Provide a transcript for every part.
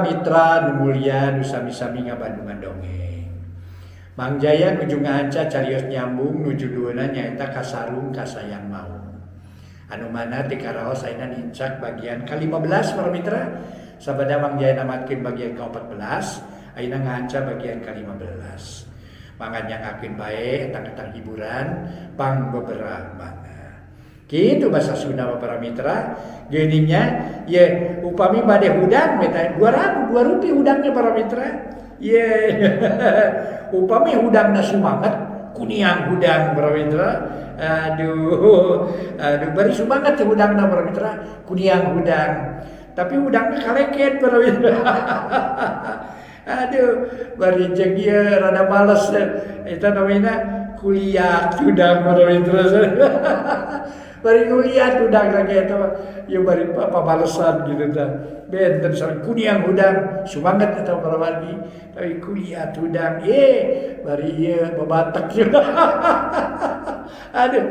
Para mitra nu mulya nu sami-sami ngabandungan dongeng. Mang Jaya nuju ngahanca carios nyambung nu judulna nyaeta Kasarung Kasayang Maung. Anu mana ti karaos ayeuna nincak bagian ka-15 para mitra. Sabada Mang Jaya namatkeun bagian ka-14, ayeuna ngahanca bagian ka-15. Mangga nyangakeun bae etang-etang hiburan pang beberapa. Kitu bahasa Sunda mah para mitra. Geuningnya ye upami bade hudang meta 200 dua rupi hudangnya para mitra. Ye upami hudangna sumanget kuniang hudang para mitra. Aduh, aduh bari sumanget hudangna para mitra, kuniang hudang. Tapi hudangna kaleket para mitra. Aduh, bari jeung ieu rada males eta namina kuliah hudang para mitra. Bari kuliah hudang lagi eta mah ieu bari pabalesan gitu tah. Benten sareng kuniang hudang sumanget eta para wargi, tapi kuliah hudang ye bari ieu babatek juga. Aduh,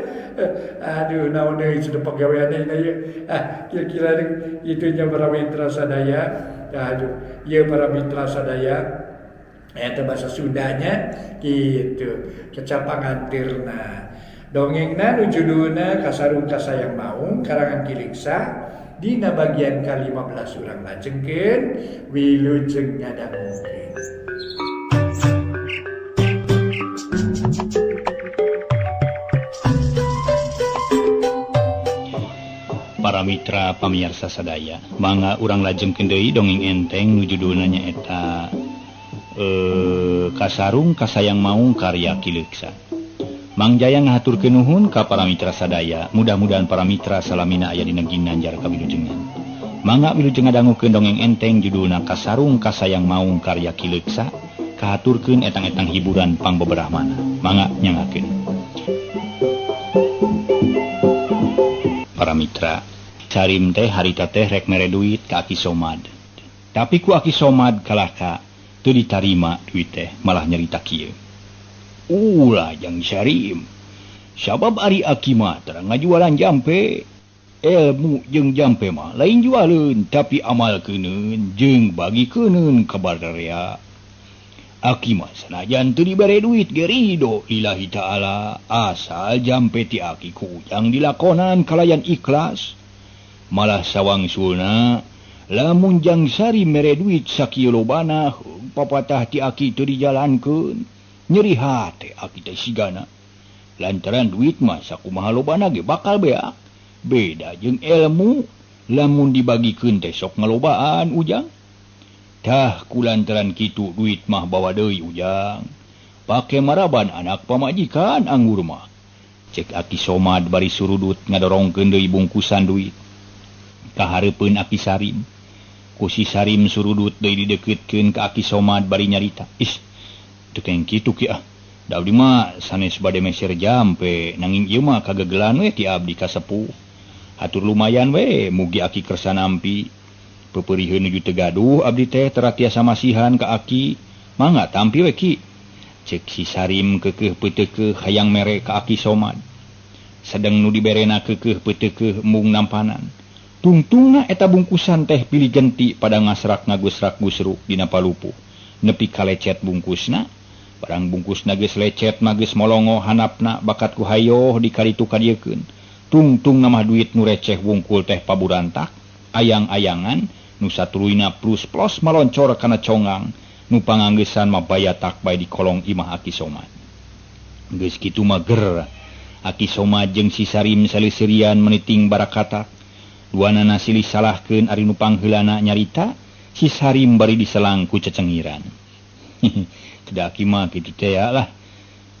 aduh naon deui sudah pagawean ieu. Ah, kira-kira itunya para mitra sadaya. Aduh, ieu para mitra sadaya. Eta bahasa Sundanya gitu. Kecap pangantirna. Dongengna nu judulna Kasarung Kasayang Maung karangan Ki Leuksa dina bagian ka-15 urang lajengkeun wilujeng ngadangukeun. Para mitra pamiarsa sadaya, mangga urang lajengkeun deui dongeng enteng nu judulna nyaeta Kasarung Kasayang Maung karya Ki Leuksa. Mang Jaya ngahaturkeun nuhun ka para mitra sadaya, mudah-mudahan para mitra salamina aya dina ginanjar kawilujengan. Mangga wilujeng ngadangukeun dongeng enteng judulna Kasarung Kasayang Maung karya Ki Leuksa, kahaturkeun etang-etang hiburan pangbeberahmana. Mangga nyangakeun. Para mitra, Sarim teh harita teh rek mere duit ka Aki Somad. Tapi ku Aki Somad kalaka teu ditarima duit teh, malah nyarita kieu. Ulah jang Sarim. Sabab ari aki mah tara ngajualan jampe. Ilmu jeung jampe mah lain jualeun tapi amalkeuneun jeung bagikeuneun ka bararea. Aki mah sanajan teu dibere duit ge ridho lillahi ta'ala, asal jampe ti aki ku ujang dilakonan kalayan ikhlas. Malah sawangsulna lamun jang Sarim mere duit sakieu lobana papatah ti aki teu dijalankeun. Nyeri hate aki teh sigana. Lantaran duit mah sakumaha lobana ge bakal beak. Beda jeung ilmu lamun dibagikeun teh sok ngalobaan ujang. Tah kulantaran kitu duit mah bawa deui ujang. Pake maraban anak pamajikan anggur mah. Cek Aki Somad bari surudut ngadorongkeun deui bungkusan duit. Kahareupeun Aki Sarim. Ku si Sarim surudut deui dideukeukeun ka Aki Somad bari nyarita. Ih, teu keng kitu ki ah. Da abdi mah sanes bade meser jampe, nanging ieu mah kagegelan we ti abdi ka sepuh. Hatur lumayan we, mugi aki kersa nampi. Peupeuriheun nuju teu gaduh abdi teh tera tiasa masihan ka aki. Mangga tampi we ki. Cek si Sarim keukeuh peuteukeuh hayang mere ka Aki Somad. Sadeng nu diberena keukeuh peuteukeuh embung nampanan. Tungtungna eta bungkusan teh pilih genti pada ngasrak ngagusrak gusruk dina palupuh. Nepi kalecet bungkusna. Barang bungkusna geus lecet mah geus molongo hanapna bakat ku hayoh dikaritu kadiekeun. Tungtung mah duit nu receh wungkul teh paburantak, ayang-ayangan nu satuluyna plus plos maloncor kana congang, nu panganggesan mah bayatak bae di kolong imah Aki Somad. Geus kitu mah ger, Aki Somad jeung si Sarim saleuserian meniting barakatak. Duanana silih salahkeun ari nu pangheulana nyarita, si Sarim bari diselang ku cecengiran. Tidak aki mah kitu teh lah.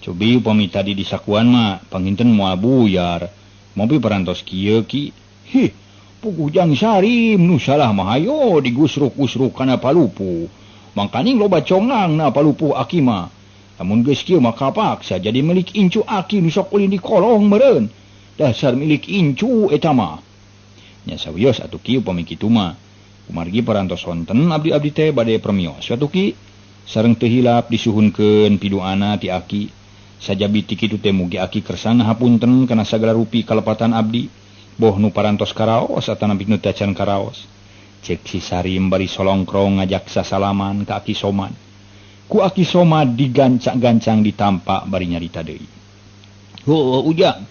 Cobi upami tadi disakuan mah panginten moal buyar. Mopi parantos kieu ki. Hih, puguh jang Sarim nu salah mah hayo digusruk-gusruk kana palupuh. Mangkaning loba congang na palupuh aki mah. Lamun geus kieu mah kapaksa jadi milik incu aki nu sok ulin di kolong meureun. Dasar milik incu eta mah. Nya sawios atuh kieu upami kitu mah. Kumargi parantos sonten abdi-abdi teh bade permios atuh ki. Sareng teu hilap disuhunkeun piduana ti aki. Sajabi ti kitu teh mugi aki kersa ngahapunten kana sagala rupi kalepatan abdi. Boh nu parantos karaos atanapi nu tacan karaos. Cek si Sarim bari solongkrong ngajak sasalaman ka Aki Somad. Ku Aki Somad digancang-gancang ditampak bari nyarita deui. Heuh Ujang,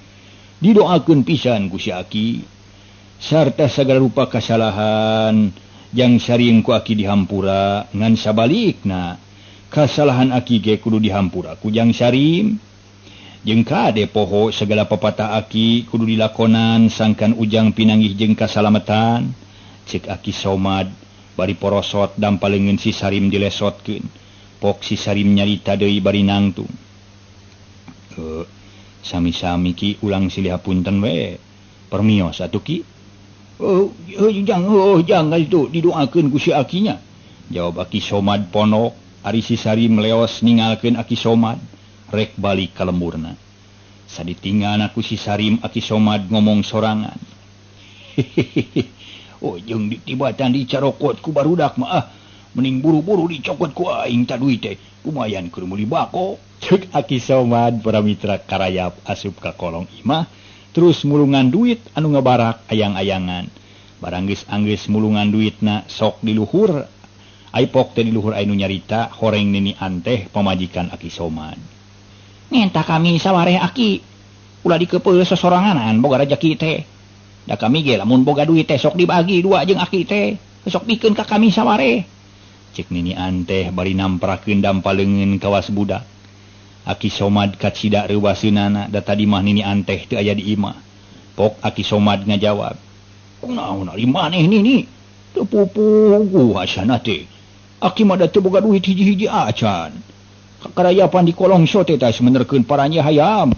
didoakeun pisan ku si Aki sarta sagala rupa kasalahan jang Sarim ku Aki dihampura ngan sabalikna kasalahan Aki ge kudu dihampura ku jang Sarim. Jeung kade poho segala papatah Aki kudu dilakonan sangkan Ujang pinanggih jeung kasalamatan. Cek Aki Somad bari porosot dampa leungeun si Sarim dilesotkeun. Pok si Sarim nyarita deui bari nangtung. Sami-sami ki ulang silih hapunten we. Permios atuh ki. Oh, jang, oh, jang itu didoakeun ku si Akinya. Jawab Aki Somad ponok, ari si Sarim leos ningalkeun Aki Somad. Rek balik ka lemburna. Saditingan aku si Sarim Aki Somad ngomong sorangan. Hehehe. Oh jeung ditibatan dicarokot ku barudak mah ah. Mending buru-buru dicokot ku aing ta duit teh. Lumayan keur meuli bako. Cek Aki Somad para mitra karayap asup ka kolong imah terus mulungan duit anu ngabarak ayang-ayangan. Barang geus anggeus mulungan duitna sok di luhur. Aipok teh di luhur anu nyarita horeng nini anteh pamajikan Aki Somad. Nenta kami sawareh Aki ulah dikepeul sosoranganan boga rejeki teh. Da kami ge lamun boga duit teh sok dibagi dua jeung Aki teh, sok bikeun ka kami sawareh. Cek nini anteh bari namprakeun dampa leungeun kawas budak. Aki Somad kacida reuwaseunana da tadi mah nini anteh teu aya di imah. Pok Aki Somad ngajawab, "Kunaon ari maneh nini? Teu pupuguh asana teh. Aki mah da teu boga duit hiji-hiji acan. Karayapan di kolong sote tas menerkeun paranya hayam.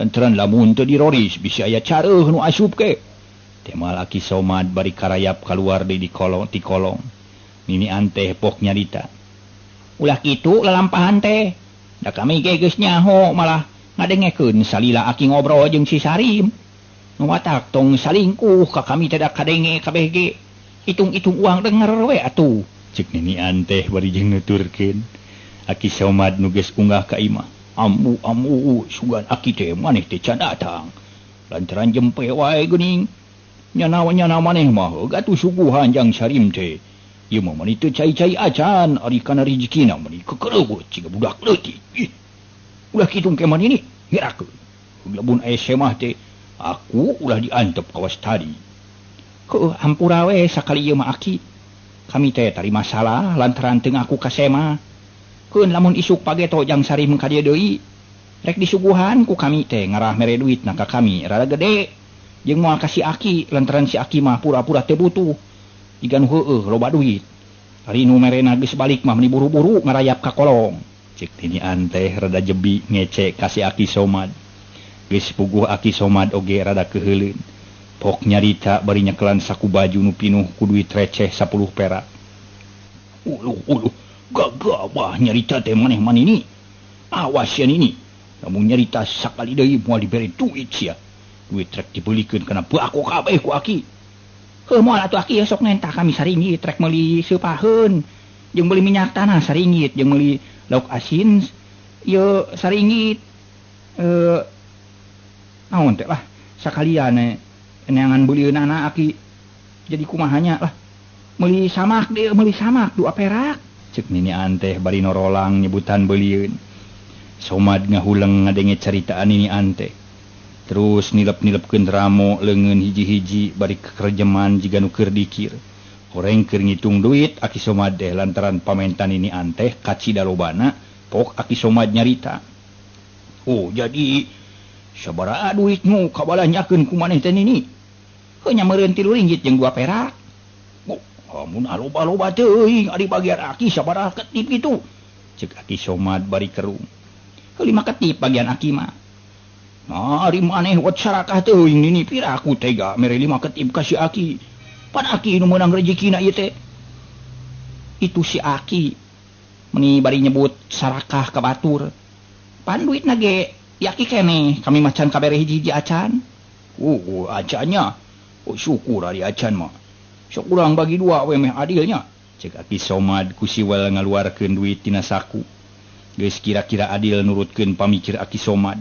Lantaran lamun teu diroris bisi aya careuh nu asup ke." Temal Aki Somad bari karayap kaluar deui di kolong ti kolong. Nini anteh pok nyarita. Ulah kitu lalampahan teh. Da kami ge geus nyaho malah ngadengekeun salila Aki ngobrol jeung si Sarim. Nu watak tong salingkuh ka kami teh da kadenge kabeh ge. Hitung-hitung uang denger we atuh. Cek nini anteh bari jeung nuturkeun. Aki Somad nu geus unggah ka imah. Ambu ambu sugan Aki teh maneh teh can datang. Lantaran jempe wae geuning. Nyana-nyana maneh mah gatuh suguhan jang Sarim teh. Ieu mah mani teu cai-cai acan ari kana rejekina mani kekereuweut siga budak leutik. Ih. Ulah kitu ke manini ngerakeun. Lamun aya semah teh aku ulah diantep kawas tadi. Heuh hampura we sakali ieu mah Aki. Kami teh tarima salah lantaran teu ngaku ka semah. Keun lamun isuk pageto jang Sarim ka dieu deui rek disuguhan ku kami teh ngarah mere duitna ka kami rada gede jeung moal ka si Aki lantaran si Aki mah pura-pura teu butuh jiga nu heueuh loba duit. Ari nu merena geus balik mah meni buru-buru ngarayap ka kolong. Cek tini anteh rada jebi ngece ka si Aki Somad. Geus puguh Aki Somad oge rada keuheuleun. Pok nyarita bari nyekelan saku baju nu pinuh ku duit receh 10 perak. Uluh uluh gagabah nyarita teh maneh manini. Awas sia nini. Lamun nyarita sakali deui moal dibere duit sia. Duit rek dibelikeun kana bako kabeh ku Aki. Heuh moal atuh Aki sok nenta kami saringgit rek meuli seupaheun jeung meuli minyak tanah saringgit jeung meuli lauk asin ieu saringgit. Naon teh lah sakalian neangan beulieunana Aki jadi kumahanya lah. Meuli samak deui meuli samak 2 perak. Cek nini anteh bari norolang nyebutan belieun. Somad ngahuleng ngadenge caritaan nini anteh. Terus nilep-nilepkeun ramo leungeun hiji-hiji bari kekerjeman jiga nu keur dikir. Horeng keur ngitung duit Aki Somad teh lantaran pamentan nini anteh kacida lobana pok Aki Somad nyarita. Oh jadi sabaraha duitmu kabalanyakeun ku maneh teh nini? Heuh nya meureun 3 ringgit jeung 2 perak. Amun loba-loba teuing ari bagian Aki sabaraha ketip kitu. Cek Aki Somad bari kerung. Heuh 5 ketip bagian Aki mah. Nah, ari maneh wat sarakah teuing nini pira aku tega mere 5 ketip ka si Aki. Pan Aki nu meunang rejekina ieu teh. Itu si Aki meni bari nyebut sarakah ka batur. Pan duitna ge yaki keneh kami macan kabere hiji-hiji acan. Oh, acannya. Oh, syukur ari acan mah. Sok urang bagi dua we meh adilnya. Cek Aki Somad ku siwel ngaluarkeun duit tina saku. Geus kira-kira adil nurutkeun pamikir Aki Somad.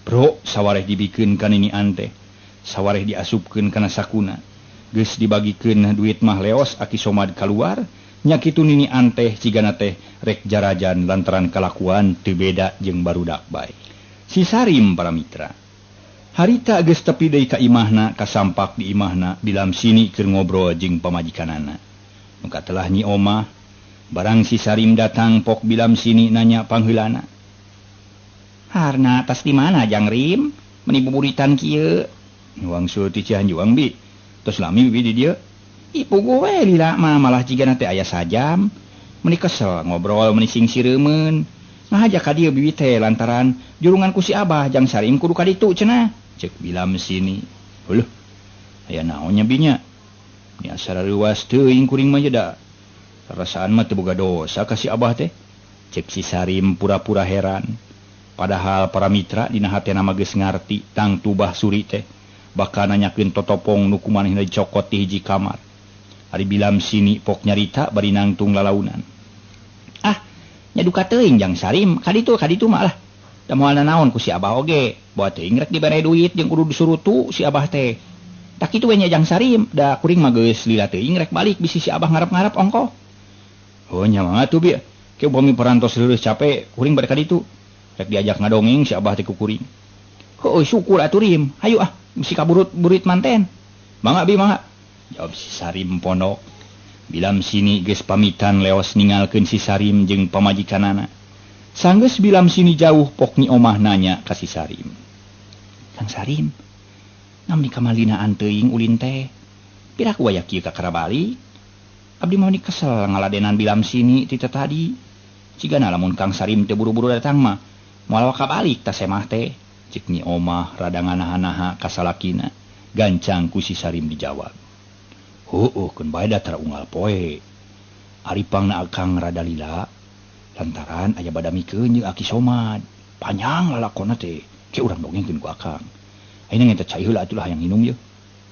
Bro sawareh dibikeun ka nini anteh. Sawareh diasupkeun kana sakuna. Geus dibagikeun duit mah leos Aki Somad kaluar nya kitu Nini Anteh cigana teh rek jarajan lantaran kalakuan teu beda jeung barudak bae. Si Sarim para mitra. Harita geus tepi deui ka imahna kasampak di imahna Bilam Sini keur ngobrol jeung pamajikanana. Nu katelah Nyi Omah barang si Sarim datang pok Bilam Sini nanya pangheulana. Harna tas di mana Jang Rim? Meni buburitan kieu. Wangsul ti Cianjuang bi. Tos lami bibi di dieu. Ih puguh we lila mah malah jigana teh aya sajam. Meni kesel ngobrol meni sing sireumeun. Ngahaja ka dieu bibi teh lantaran jurungan ku si Abah Jang Sarim kudu ka ditu cenah. Cek Bilam Sini. Heuh. Aya naon nya binya? Ni asa reuas teuing kuring mah da. Perasaan mah teu boga dosa ka si Abah teh. Cek si Sarim pura-pura heran. Padahal para mitra dina hatena mah geus ngarti tangtu Bah Suri teh bakal nanyakeun totopong nu kumanehna dicokot ti hiji kamar. Ari Bilam Sini pok nyarita bari nangtung lalaunan. Ah, nya duka teuing Jang Sarim, kaditu mah lah. Da moal nanaon ku si Abah oge, boa teuing rek dibere duit jeung kudu disurutu si Abah teh. Tak kitu we nya Jang Sarim, da kuring mah geus lila teuing rek balik bisi si Abah ngarep-ngarep ongkoh. Oh nya mah atuh bi. Ke upami parantos leureus cape, kuring bade ka ditu. Rek diajak ngadongeng si Abah teh ku kuring. Heueuh syukur atuh Rim. Hayu ah, mesti kaburut burit manten. Mangga bi mangga. Jawab si Sarim pondok. Bilam Sini geus pamitan leos ninggalkeun si Sarim jeung pamajikanana. Sanggeus Bilam Sini jauh pok Nyi Omah nanya ka si Sarim. Kang Sarim, namni kamalinaan teuing ulin teh. Piraku aya kieu ka karabali? Abdi mah ni kesel ngaladenan Bilam Sini ti tadi. Cigana lamun Kang Sarim teu buru-buru datang mah moal kabalik ta semah teh. Cek Nyi Omah rada nganaha-naha ka salakina. Gancang ku si Sarim dijawab. Heueuh keun bae da tara unggal poe. Ari pangna akang rada lila lantaran aya badamikeun jeung Aki Somad. Panjang lalakonna teh. Ke urang dongengkeun ku akang. Ayeuna ngenta cai heula atuh lah hayang minum yeuh.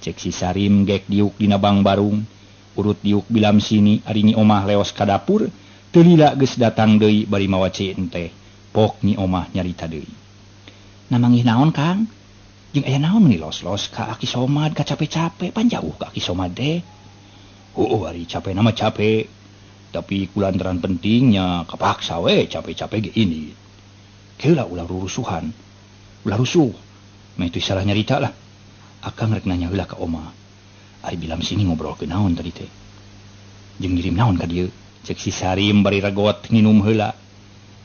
Cek si Sarim gek diuk dina bang barung. Urut diuk Bilam Sini ari Nyi Omah leos ka dapur teu lila geus datang deui bari mawa cai teh. Pok Nyi Omah nyarita deui. Namanggih naon Kang? Jeung aya naon meni los-los ka Aki Somad ka cape-cape pan jauh ka Aki Somad teh. Heueuh ari cape nama cape. Tapi kulantaran pentingnya kapaksa we cape-cape ge ini. Keula ulah rurusuhan. Ulah rusuh. Meh teu salah nyarita lah. Akang rek nanya heula ka Oma. Ari Bilam Sini ngobrolkeun naon tadi teh? Jeung ngirim naon ka dieu? Cek si Sarim bari regot nginum heula.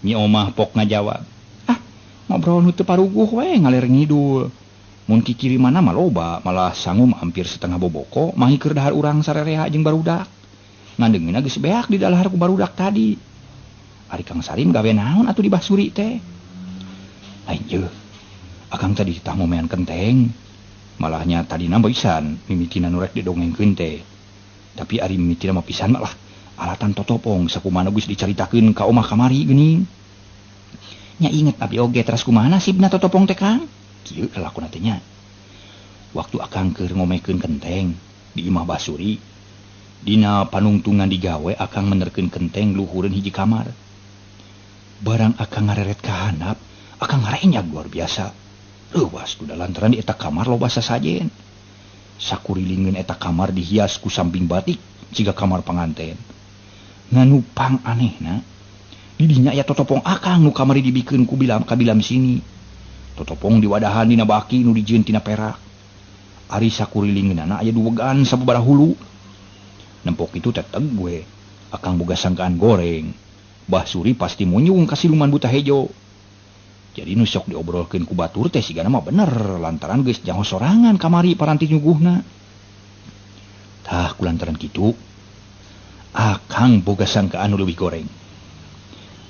Nyi Omah pok ngajawab. Ah, ngobrol nu teu paruguh we ngaler ngidul. Mun kikirimana mah loba, malah sangum hampir setengah boboko mahi keur dahar urang sarerea jeung barudak. Ngandeungeunna geus beak di dalahar ku barudak tadi. Ari Kang Sarim gawe naon atuh di Bah Suri teh? Lain jeuh. Akang tadi tah ngomean kenteng. Malahnya tadina pisan mimitina nu rek didongengkeun teh. Tapi ari mimitina mah pisan malah alatan totopong sakumaha geus dicaritakeun ka omah kamari geuning. Nya inget abi oge teras kumaha nasibna totopong teh Kang? Kieu lalakonna teh nya. Waktu akang keur ngomekeun kenteng di imah Bah Suri, dina panungtungan digawe akang menerkeun kenteng luhureun hiji kamar. Barang akang ngareret ka handap, akang ngarenyag luar biasa. Leuwas duda lantaran di eta kamar loba sasajen. Sakurilingeun eta kamar dihias ku samping batik jiga kamar panganten. Nganupang anehna, di dinya aya totopong akang nu kamari dibikeun ku Bilam ka Bilam Sini. Totopong diwadahan dina baki nu dijieun tina perak. Ari sakurilingeunana aya duwegan sababaraha hulu. Nempok itu teteg we. Akang boga sangkaan goreng. Bah Suri pasti munyung ka siluman buta hejo. Jadi nu sok diobrolkeun ku batur teh sigana mah bener lantaran geus jango sorangan kamari paranti nyuguhna. Tah kulantaran kitu akang boga sangkaan nu leuwih goreng.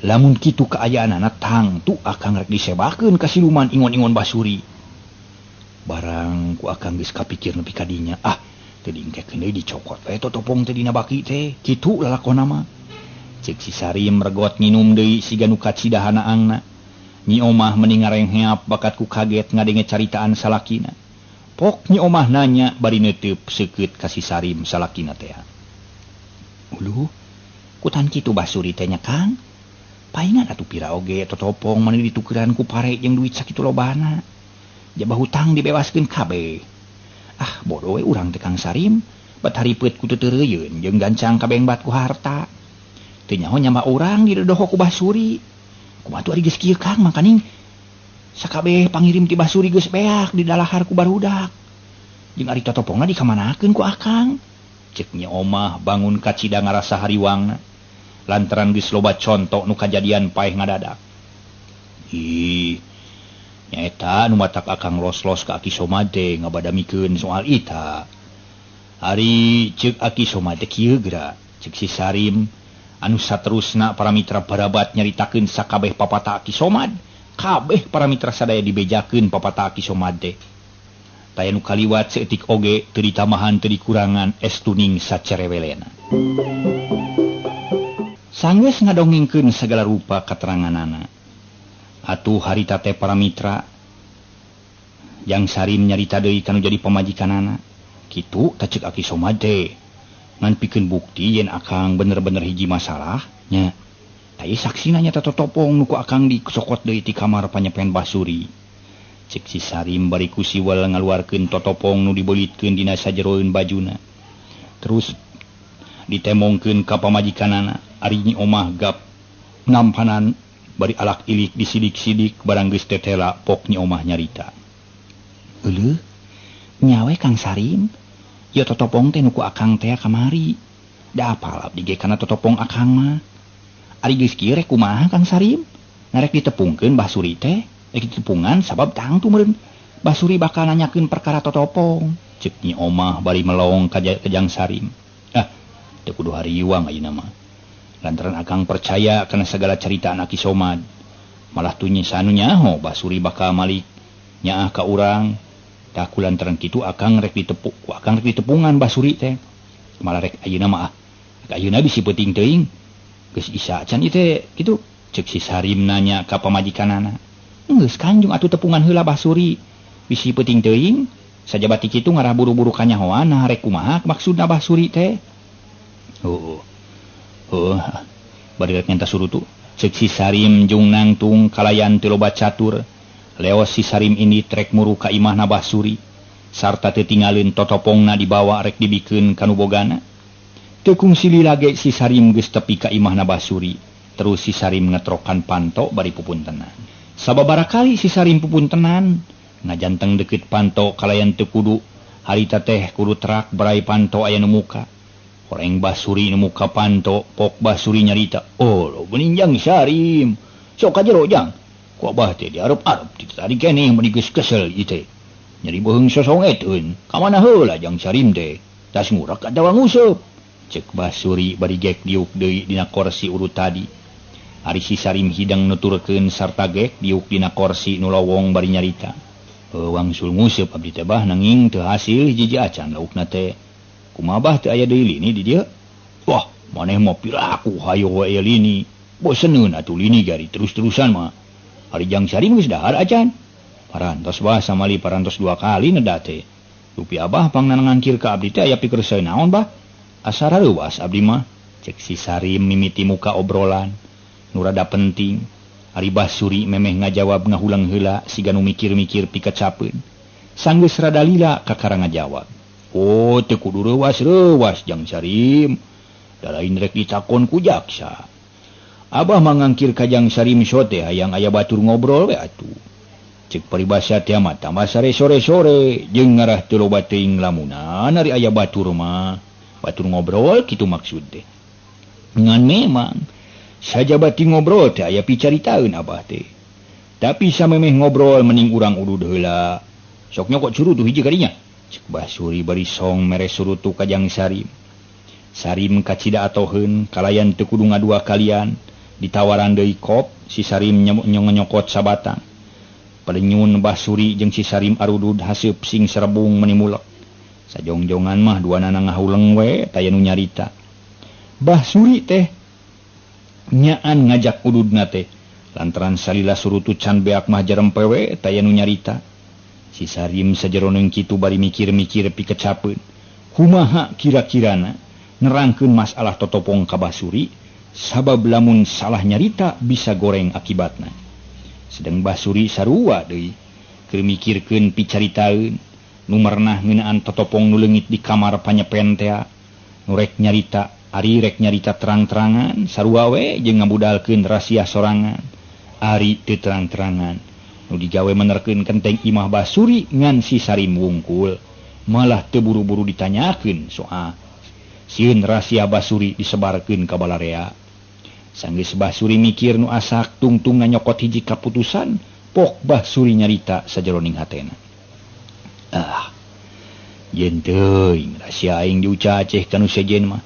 Lamun kitu kaayaanana tangtu akang rek disebakeun ka siluman ingon-ingon Bah Suri. Barang ku akang geus kapikir nepi ka dinya, ah teu diengkekeun deui dicokot we totopong teh dina baki teh. Kitu lalakonna mah. Cek si Sarim regot nginum deui siga nu kacidahana angna. Nyi Omah meni ngarengheap bakat ku kaget ngadenge caritaan salakina. Pok Nyi Omah nanya bari neuteup seukeut ka si Sarim salakina teh. Uluh, kutan kitu Bah Suri teh nya Kang? Paingan atuh pira oge totopong mani ditukeran ku pare jeung duit sakitu lobana. Jaba hutang dibebaskeun kabeh. Ah bodoh we urang teh Kang Sarim bat haripeuet ku teu teureuyeuun jeung gancang kabengbat ku harta. Teu nyaho nyamba urang didodoho ku Basuri. Kumaha tuh ari geus kieu Kang mangkaning sakabeh pangirim ti Basuri geus beak didalahar ku barudak. Jeung ari totopongna dikamanakeun ku akang. Cek Nyi Omah bangun kacida ngarasa hariwangna lantaran geus loba conto nu kajadian paeh ngadadak. Ih, nyaeta nu matak akang los-los ka Aki Somad teh ngabadamikeun soal ita. Ari ceuk Aki Somad teh kieu geura, ceuk si Sarim anu saterusna para mitra barabat nyaritakeun sakabeh papata Aki Somad, kabeh para mitra sadaya dibejakeun papata Aki Somad teh. Taya nu kaliwat saeutik oge teu ditamahan teu dikurangan estuning sacerewelena. Sanggeus ngadongengkeun sagala rupa kateranganana. Atuh harita teh para mitra Jang Sarim nyarita deui kanu jadi pamajikanana. Kitu tah ceuk Aki Somad teh. Ngan pikeun bukti yen akang bener-bener hiji masalah nya. Tah ieu saksina nya totopong nu ku akang disokot deui ti kamar panyepen Basuri. Cek si Sarim bari ku siwal ngaluarkeun totopong nu dibeulitkeun dina sajeroeun bajuna. Terus ditemongkeun ka pamajikanana. Ari Nyi Omah gap nampanan bari alak ilik disidik-sidik barang geus tetela pok Nyi Omah nyarita. Euleuh, nyawe Kang Sarim, ieu totopong teh nu ku akang teh kamari. Da apal abdi ge kana totopong akang mah. Ari geus kieu rek kumaha Kang Sarim? Narek ditepungkeun Basuri teh, rek ditepungan sabab tangtu meureun Basuri bakal nanyakeun perkara totopong. Ceuk Nyi Omah bari melong ka Jang Sarim. Ah, teu kudu hariwang ayeuna mah. Lantaran akang percaya kana segala caritaan Aki Somad. Malah tu nyi sanu nyaho Basuri bakal malik nyaah ka urang. Tah ku lantaran kitu akang rek ditepuk, ku akang rek ditepungan Basuri teh. Malah rek ayeuna mah ah. Rek ayeuna bisi peuting teuing. Geus isa acan ieu teh kitu. Ceuk si Sarim nanya ka pamajikanana. Geus kanjung atuh tepungan heula Basuri. Bisi peuting teuing sajabati kitu ngarah buru-buru kanyahoan nah rek kumaha maksudna Basuri teh. Oh. Oh, bari rek nyanta surutu. Ceuk si Sarim jung nangtung kalayan teu loba catur. Leos si Sarim ini trek muru ka imahna Basuri. Sarta teu tinggalin totopongna dibawa rek dibikeun ka nu bogana. Teu kungsi lila ge si Sarim geus tepi ka imahna Basuri. Terus si Sarim ngetrokan panto bari pupuntenan. Sababaraha kali si Sarim pupuntenan ngajanteng deukeut panto kalayan teu kudu. Harita teh kudu terak berai panto aya nu muka. Horeng Basuri nu muka panto, pok Basuri nyarita, "Oh, lo beninjang Sarim. Sok ka jero jang. Ku abah teh diarep-arep ti tadi keneh meuni geus kesel ieu teh. Nyeri beuheung sosongeteun. Ka mana heula jang Sarim teh? Tas ngurak atawa nguseup." Ceuk Basuri bari gek diuk deui dina korsi urut tadi. Ari si Sarim hidang nuturkeun sarta gek diuk dina korsi nu lowong bari nyarita. Wangsul nguseup abdi teh bah nanging teu hasil hiji acan laukna teh. Kumaha bah teu aya deui lini di dieu? Wah, maneh mah piraku hayo we aya lini. Boseneun atuh lini gari terus-terusan mah. Ari Jang Sarim geus dahar acan. Parantos bah samali parantos dua kali neda teh. Rupi abah pangnangangkir ka abdi teh aya pikerseu naon bah? Asa rareuwas abdi mah. Cek si Sarim mimiti muka obrolan nu rada penting. Ari Basuri memeh ngajawab ngahulang heula siga nu mikir-mikir pikacapeun. Sanggeus rada lila kakara ngajawab. Oh, teu kudu reuwas-reuwas Jang Sarim. Da lain rek ditakon ku jaksa. Abah mangangkir ka Jang Sarim sote hayang aya batur ngobrol we atuh. Ceuk paribasa teh mah tambah sare sore-sore jeung ngarah teu loba teuing lamunan ari aya batur mah. Batur ngobrol kitu maksud teh. Ngan memang sajabati ngobrol teh aya picaritaeun abah teh. Tapi samemeh ngobrol mending urang udud heula. Sok nyokot surutuh hiji kadinya. Cek Basuri bari song mere surutu ka Jang Sarim. Sarim kacida atoheun kalayan teu kudu ngadua kalian. Ditawaran deui kop si Sarim nyokot sabatang. Palenyun Basuri jeung si Sarim arudud haseup sing serebung meuni mulek. Sajongjongan mah duanana ngahuleng we taya nu nyarita. Basuri teh nyaan ngajak ududna teh. Lantaran salila surutu can beak mah jarempe we taya nu nyarita. Si Sarim sajeroning kitu bari mikir-mikir pikecapeun. Kumaha kira-kirana nerangkeun masalah totopong ka Basuri sabab lamun salah nyarita bisa goreng akibatna. Sedang Basuri sarua deui keur mikirkeun picaritaeun. Nu merenah ngeunaan totopong nu leungit di kamar panyepen teh nu rek nyarita ari rek nyarita terang-terangan sarua we jeung ngabudalkeun rahasia sorangan ari teu terang-terangan nu digawe menerkeun kenteng imah Basuri ngan si Sarim wungkul malah teu buru-buru ditanyakeun soal sieun rahasia Basuri disebarkeun ka balarea. Sanggeus Basuri mikir nu asak tungtung nganyokot hiji kaputusan pok Basuri nyarita sajeroning hatena. Ah, yen teuing rahasia aing diucaceh ka nu sejen mah.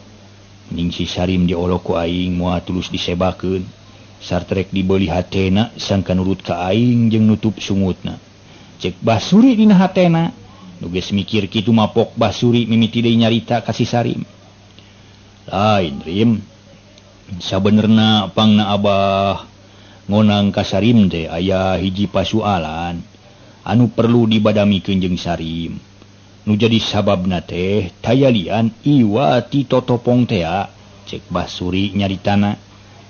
Mending si Sarim diolok ku aing moal tulus disebakeun. Sarta rek dibeuli hatena sangka nurut ka aing jeung nutup sungutna. Cek Basuri dina hatena. Nu geus mikir kitu mah pok Basuri mimiti deui nyarita ka si Sarim. Lain Rim, sabenerna pangna abah ngonang ka Sarim teh aya hiji pasualan anu perlu dibadamikeun jeung Sarim. Nu jadi sababna teh tayalian iwa ti totopong tea. Cek Basuri nyaritana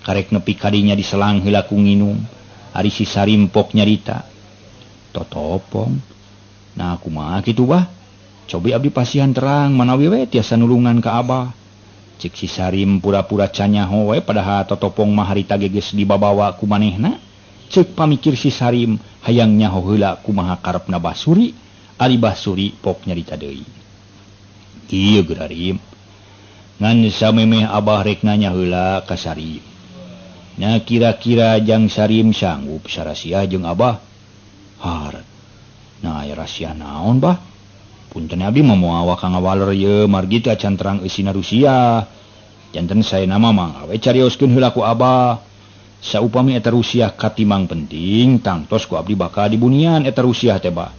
karek nepi kadinya diselang heula ku nginum. Ari si Sarim pok nyarita totopong. Nah kumaha kitu bah? Cobi abdi pasihan terang manawi we tiasa nulungan ka abah. Cek si Sarim pura-pura canyaho we padahal totopong mah harita ge geus dibabawa ku manehna. Cek pamikir si Sarim hayang nyaho heula kumaha karepna Basuri. Ari Basuri pok nyarita deui. Ieu geura Rim. Ngan samemeh abah rek nanya heula ka Sarim. Nah kira-kira jang Sarim sanggup sarasia jeung abah? Har. Nah aya rahasia naon bah? Punten abdi mah moal ka ngawaler ieu margi teh acan terang eusina Rusia. Janten saena mah mangga we carioskeun heula ku abah. Saupami eta Rusia katimang penting tangtos ku abdi bakal dibunian eta Rusia teh bah.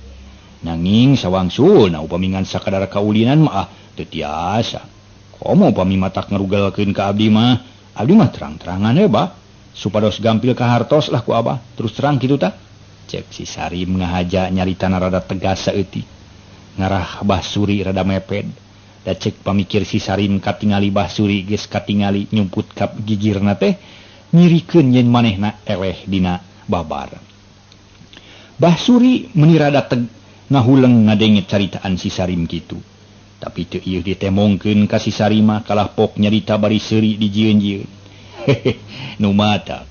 Nanging sawangsulna upami ngan sakadar kaulinan mah teu tiasa. Komo upami matak ngarugelkeun ka abdi mah terang-terangan we bah. Supados gampil ka hartos lah ku abah. Terus terang kitu tah. Cek si Sarim ngahaja nyaritana rada tegas saeutik. Ngarah Basuri rada meped. Da cek pamikir si Sarim katingali Basuri geus katingali nyumput kap gigirna teh nyirikeun yen manehna eleh dina babar. Basuri meuni rada ngahuleng ngadenge caritaan si Sarim kitu. Tapi teu ieu ditemongkeun ka si Sarim mah kalah pok nyarita bari seuri dijieun-jieun. Hehe, nu matak.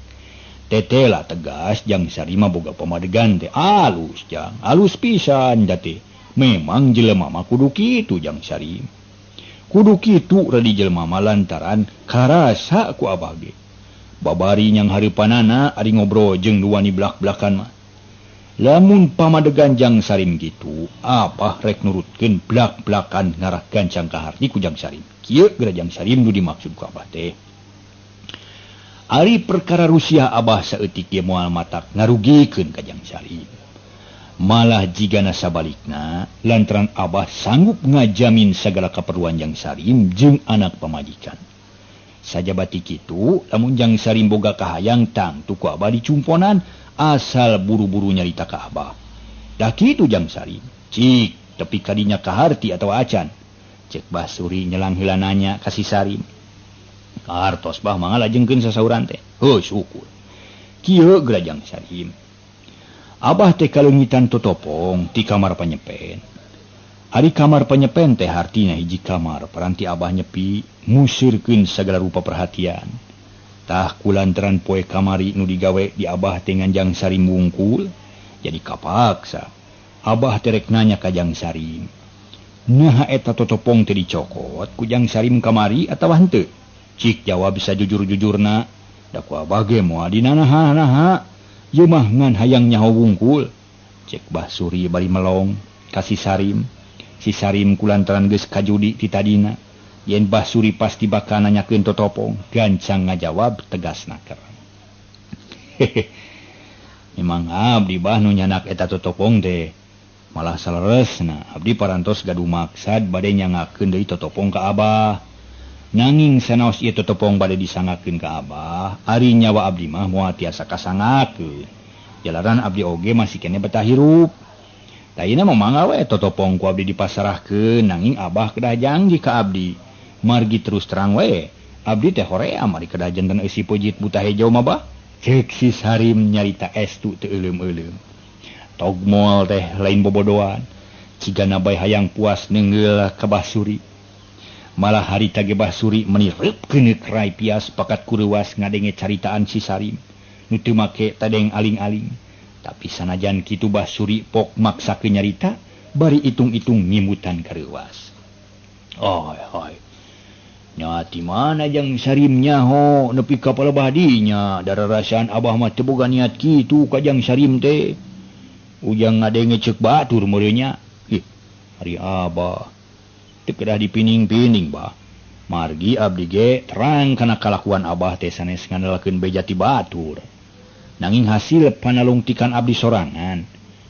Tetela tegas jang Sarim mah boga pamadegan teh alus jang, alus pisan jate. Memang jelema mah kudu kitu jang Sarim. Kudu kitu radi jelema mah lantaran karasa ku abah ge. Babari nyang hareupanana ari ngobrol jeung nu wani blak-blakan mah. Lamun pamadegan jang Sarim kitu, abah rek nurutkeun blak-blakan ngarah gancang ka harti ku jang Sarim. Kieu geura jang Sarim nu dimaksud ku abah teh. Ari perkara Rusia abah saeutik ge moal matak ngarugikeun ka jang Sarim. Malah jigana sabalikna lantaran abah sanggup ngajamin sagala kaperluan jang Sarim jeung anak pamajikan. Sajabati kitu lamun jang Sarim boga kahayang tangtu ku abah dicumponan asal buru-buru nyarita ka abah. Dah kitu jang Sarim. Cik tepi kadinya kaharti atau acan. Cek Basuri nyelang heula nanya ka si Sarim. Kartos bah mangga lajengkeun sasauran teh. Heuh syukur. Kieu geura jang Sarim. Abah teh kaleungitan totopong ti kamar panyepen. Ari kamar panyepen teh hartina hiji kamar paranti abah nyepi musirkeun sagala rupa perhatian. Tah kulantaran poe kamari nu digawe di abah teh nganjang Sarim wungkul jadi kapaksa. Abah teh rek nanya ka jang Sarim. Naha eta totopong teh dicokot ku jang Sarim kamari atawa henteu? Cik jawab sajujur-jujurna. Da ku abah ge moal dinanaha-naha. Ieu mah ngan hayang nyaho wungkul. Cek Basuri bari melong ka si Sarim. Si Sarim kulantaran geus kajudi ti tadina. Yen Basuri pasti bakal nanyakeun totopong, gancang ngajawab tegas naker. Hehe. Memang abdi bah nu nyanak eta totopong teh malah saleresna abdi parantos gaduh maksad bade nyangakeun deui totopong ka abah. Nanging sanaos ieu totopong bade disangakeun ka abah, ari nyawa abdi mah moal tiasa kasangakeun. Jalaran abdi oge masih keneh betah hirup. Tayina mah mangga we totopong ku abdi dipasarahkeun, nanging abah kedah janji ka abdi. Margi terus terang we, abdi teh hoream ari kedah janten eusi peujeut buta hejo mah bah. Cek si Sarim nyarita estu teu euleum-euleum. Tog moal teh lain bobodoan. Cigana bae hayang puas neunggeul ka Basuri. Malah harita ge Basuri meuni reupkeun kerai pias pakat kureuwas ngadenge caritaan si Sarim. Nu teu make tadeng aling-aling. Tapi sanajan kitu Basuri pok maksakeun nyarita bari itung-itung ngimutan kareuwas. Oh, hai. Nya ti mana jang Sarim nyaho nepi ka palebah dinya dararasaan abah mah teu boga niat kitu ka jang Sarim teh. Ujang ngadenge ceuk batur meureun nya. Ih, ari abah teu kedah dipining-pining bah. Margi abdi ge terang kana kalakuan abah teh sanes ngandalkeun beja ti batur. Nanging hasil panalungtikan abdi sorangan.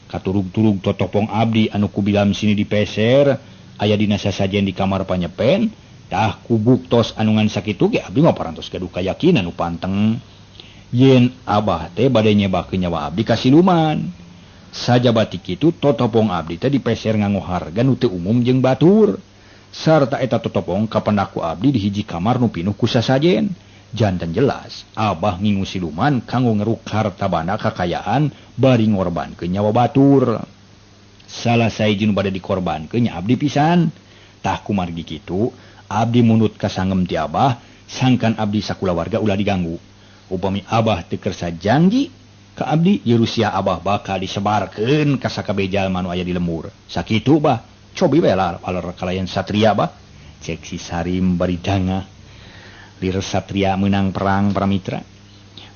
Katurug-turug totopong abdi anu ku bilam sini dipeser aya dina sasajen di kamar panyepen. Tah ku buktos anu ngan sakitu ge abdi mah parantos gaduh kayakinan nu panteng yen abah teh bade nyebakeun nyawa abdi ka siluman. Sajabati kitu totopong abdi teh dipeser nganggo harga nu teu umum jeung batur. Sarta eta totopong kapendak ku abdi di hiji kamar nu pinuh ku sasajen. Janten jelas abah ngingu siluman kanggo ngeruk harta banda kakayaan bari ngorbankeun nyawa batur. Salah sahiji nu bade dikorbankeun nya abdi pisan. Tah kumargi kitu abdi munut kasangem ti abah sangkan abdi sakulawarga ulah diganggu. Upami abah teu kersa janji ka abdi Yerusia abah bakal disebarkeun ka sakabeh jalma nu aya di lembur. Sakitu bah, cobi we lah aler kalayan satria bah. Cek si Sarim bari dangah. Lir satria meunang perang para mitra.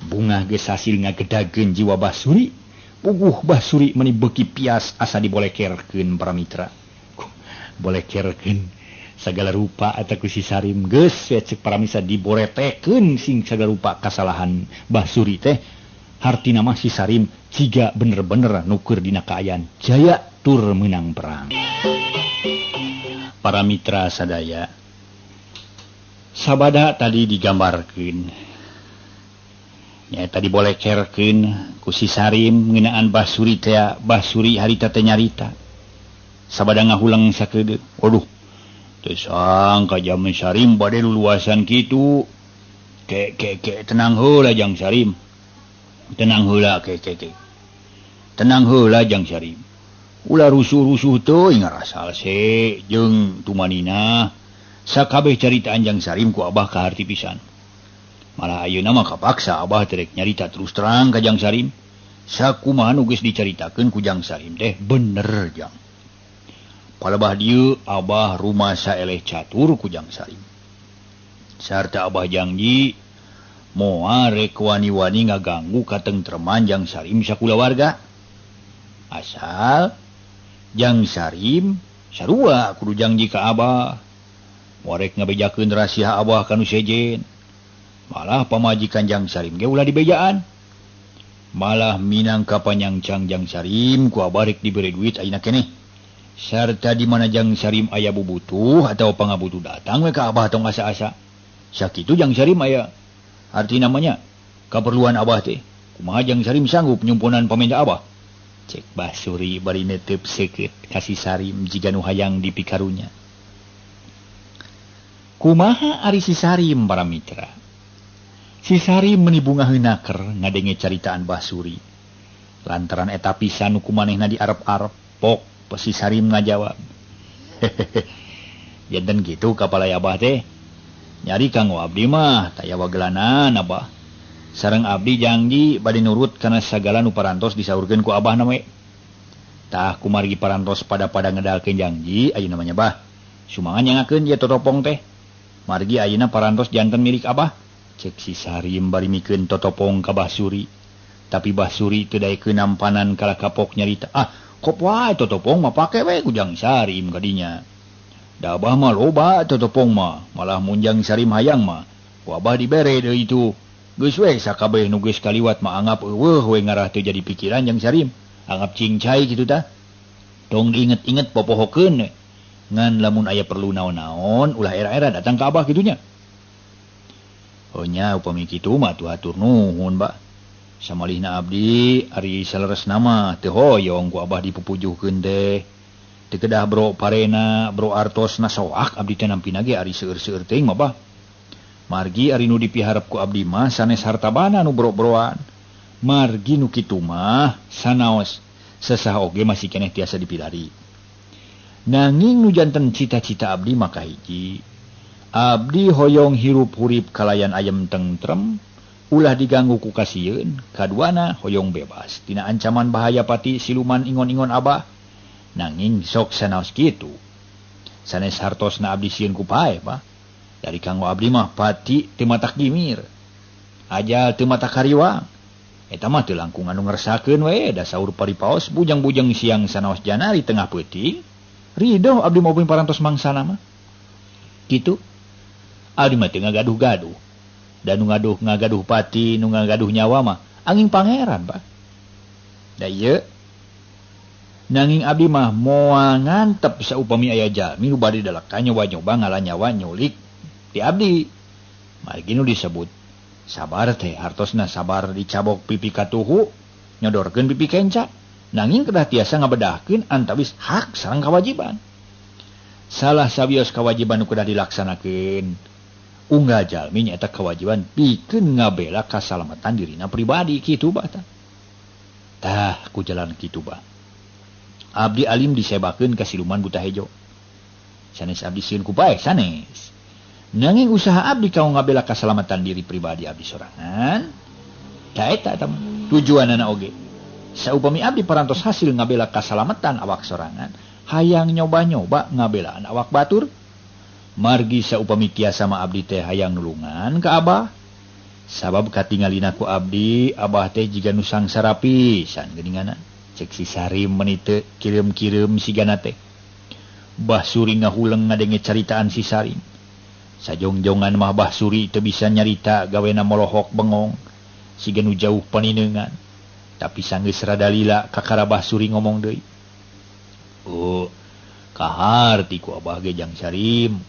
Bungah geus hasil ngagedageun jiwa Basuri. Puguh Basuri meuni beuki pias asa dibolekerkeun para mitra. Bolekerkeun sagala rupa eta ku si Sarim geus we ceuk paramisa diboretekeun sing sagala rupa kasalahan Basuri teh. Hartina mah si Sarim ciga bener-bener nukur dina kaayaan jaya tur meunang perang. Para mitra sadaya, sabada tadi digambarkeun nyaeta dibolekerkeun ku si Sarim ngeunaan Basuri teh. Basuri harita teh nyarita sabada ngahulang sakedeuk. Waduh, teu sangka jaman Sarim bade luluasan kitu. Ke ke ke tenang heula jang Sarim. Tenang heula ke ke ke. Tenang heula jang Sarim. Ulah rusuh-rusuh teuing ngarasal se jeung tumanina. Sakabeh caritaan jang Sarim ku abah kaharti pisan. Malah ayeuna mah kapaksa abah terek nyarita terus terang ka jang Sarim. Sakumaha nu geus dicaritakeun ku jang Sarim teh bener jang. Palebah dieu abah rumasa eleh catur ku jang Sarim. Sarta abah janji moal rek wani-wani ngaganggu katengtreman jang Sarim sakulawarga. Asal jang Sarim sarua kudu janji ka abah. Moal rek ngabejakeun rahasia abah ka nu sejen. Malah pamajikan jang Sarim ge ulah dibejaan. Malah minangka panyangcang jang Sarim ku abah rek dibere duit ayeuna keneh. Sarta di mana jang Sarim aya bubutuh atau pangabutuh datang we ka abah tong asa-asa. Sakitu jang Sarim aya arti namanya kaperluan abah teh. Kumaha jang Sarim sanggup nyumpunan paminta abah? Cek Basuri bari netep seukeut ka si Sarim jiga nu hayang dipikarunya. Kumaha ari si Sarim para mitra? Si Sarim meuni bungah heunaker ngadenge caritaan Basuri. Lantaran eta pisan nu kumanehna diarep-arep pok si Sarim ngajawab. Janten kitu kapalaya abah teh. Nyari kanggo abdi mah taya wagelanan abah. Sareng abdi janji bade nurut kana sagala nu parantos disaurkeun ku abah na we. Tah kumargi parantos pada-pada ngedalkeun janji ayeuna mah nya bah. Sumangan nyangakeun ieu totopong teh. Margi ayeuna parantos janten milik abah. Cek si Sarim bari mikeun totopong ka Basuri. Tapi Basuri teu daekeun nampanan kalah kapok nyarita. Ah, kop wae totopong mah pake we ku jang Sarim kadinya. Da abah mah loba totopong mah, malah mun jang Sarim hayang mah ku abah dibere deui itu. Geus we sakabeh nu geus kaliwat mah anggap eueuh we ngarah teu jadi pikiran jang Sarim. Anggap cingcai kitu tah. Tong diinget-inget popohokeun ngan lamun aya perlu naon-naon ulah era-era datang ka abah kitunya. Oh nya upami kitu mah tuh hatur nuhun bah. Samalihna abdi ari saleresna mah teu hoyong ku abah dipupujuhkeun teh. Teu kedah bro parena, bro artosna soak abdi teh nampina ge ari seueur-seueur teuing mah bah. Margi ari nu dipiharep ku abdi mah sanes harta bana nu bro-broan. Margi nu kitu mah sanaos sesah oge masih keneh tiasa dipilari. Nanging nu janten cita-cita abdi maka hiji. Abdi hoyong hirup hurip kalayan ayem tentrem, ulah diganggu ku kasieun, kaduana hoyong bebas tina ancaman bahaya pati siluman ingon-ingon abah. Nanging sok sanaos kitu. Sanes hartosna abdi sieun ku pae, Bah. Dari kanggo abdi mah pati teu matak gimir. Ajal teu matak hariwang. Eta mah teu langkung anu ngersakeun we da saur paripaos bujang-bujang siang sanaos janari tengah peuting. Ridho abdi maupun parantos mangsana mah. Kitu. Abdi mah teu ngagaduh-gaduh. Da nu ngaduh ngagaduh pati, nu ngagaduh nyawa mah angin pangeran, Pak. Da ieu nanging abdi mah moal ngantep saupami aya jalmi nu bade dalaka nyoba-nyoba ngala nyawa nyulik di abdi. Margi nu disebut sabar teh hartosna sabar dicabok pipi katuhu, nyodorkeun pipi kenca. Nanging kedah tiasa ngabedahkeun antawis hak sareng kawajiban. Salah sawios kawajiban nu kedah dilaksanakeun. Unggal jalmi nyaeta kewajiban pikeun ngabela kasalamatan dirina pribadi kitu bah tah. Tah ku jalan kitu bah. Abdi alim disebakeun ka siluman buta hejo. Sanes abdi sieun ku paeh sanes. Nanging usaha abdi kanggo ngabela kasalamatan diri pribadi abdi sorangan. Ta eta eta tujuanana oge. Saupami abdi parantos hasil ngabela kasalamatan awak sorangan, hayang nyoba-nyoba ngabelaan awak batur. Margi saupami tiasa mah abdi teh hayang nulungan ka abah. Sabab katingalina ku abdi, abah teh jiga nu sangsara pisan geuninganna. Cek si Sarim meuni teu kireum-kireum sigana teh. Bah Suri ngahuleng ngadenge caritaan si Sarim. Sajongjongan mah Bah Suri teu bisa nyarita gawena molohok bengong, siga nu jauh paninengan. Tapi sanggeus rada lila kakara Bah Suri ngomong deui. Oh, kaharti ku abah ge jang Sarim.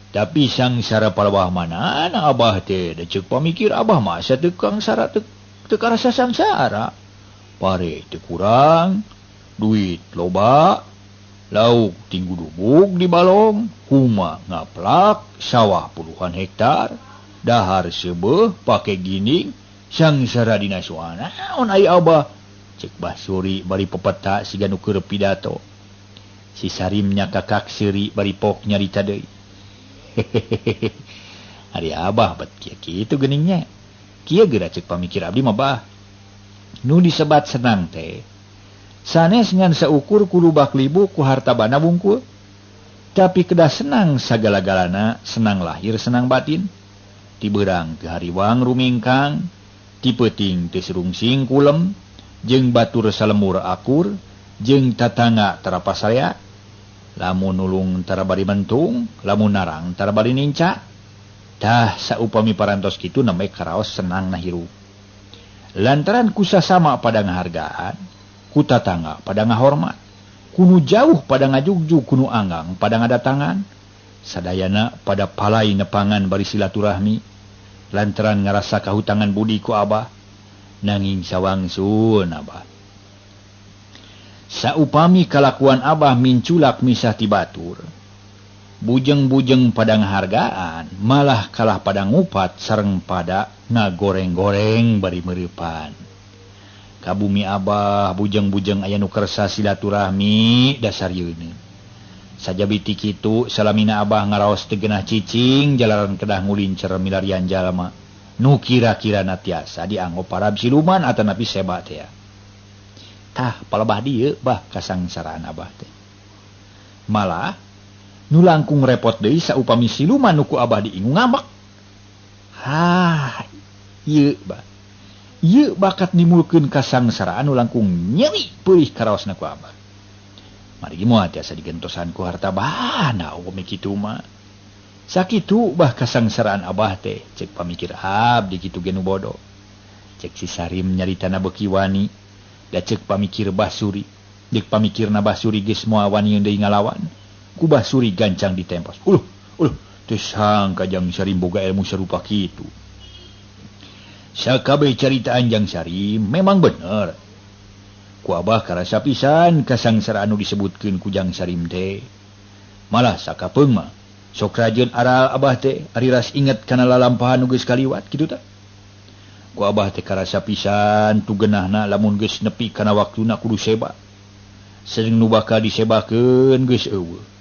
Tapi sangsara palawah mana abah teh da ceuk pamikir abah mah asa teu kangsara teu karasa sangsara. Pare teu kurang, duit loba, lauk tinggu dubuk di balong, huma ngaplak, sawah puluhan hektar, dahar seubeuh pake gining. Sangsara dina suana naon ai abah cek Bah Suri bari pepeta siga nu keur pidato. Si Sarim nya kakak seuri bari pok nyarita deui. Ari abah bet kieu kitu geuningnya. Kieu geura cek pamikir abdi mah bah. Nu disebat senang teh sanes ngan saukur ku lubak libu ku harta bana bungkul. Tapi kedah senang sagala-galana, senang lahir senang batin. Ti beurang teu hariwang rumingkang, ti peuting teu serungsing kulem, jeung batur salemur akur, jeung tatangga tara pasarea, lamun nulung tara bari mentung, lamun narang tara bari ninca. Tah saupami parantos kitu namanya karaos senang na hirup. Lantaran kusasama pada ngahargaan, ku tatangga pada ngahormat, kunu jauh pada ngajugjug, kunu anggang pada ngadatangan, sadayana pada palai nepangan bari silaturahmi. Lantaran ngarasa kahutangan budi ku abah, nanging sawangsun abah. Saupami kalakuan abah minculak misah ti batur, bujeng-bujeng pada ngahargaan, malah kalah pada ngupat sareng pada ngagoreng-goreng bari meureupan. Ka bumi abah bujeng-bujeng aya nu kersa silaturahmi dasar yeuneu. Sajabi ti kitu salamina abah ngaraos teu geunah cicing jalaran kedah ngulincer milarian jalma nu kira-kirana tiasa dianggo parab siluman atanapi seba teh. Tah palebah dieu bah kasangsaraan abah teh. Malah nu langkung repot deui saupami siluman nu ku abah diingu ngambek. Hah, ieu bah. Ieu bakat nimulkeun kasangsaraan nu langkung nyeri peurih karaosna ku abah. Margi moal tiasa digentosan ku harta bana upami kitu mah. Sakitu bah kasangsaraan abah teh cek pamikir abdi kitu ge nu bodoh. Cek si Sarim nyaritana beuki wani, da cek pamikir Bah Suri. Dek pamikirna Bah Suri geus moal wani deui ngalawan. Ku Bah Suri gancang ditempos. Uluh, uluh, teu sangka jang Sarim boga ilmu sarupa kitu. Sakabeh caritaan jang Sarim memang bener. Ku abah karasa pisan kasangsaraan nu disebutkeun ku jang Sarim teh. Malah sakapeung mah sok rajeun aral abah teh ari ras inget kana lalampahan nu geus kaliwat kitu tah. Ku abah teh karasa pisan tugenahna lamun geus nepi kana waktuna kudu seba. Sering nu bakal disebakeun geus eueuh.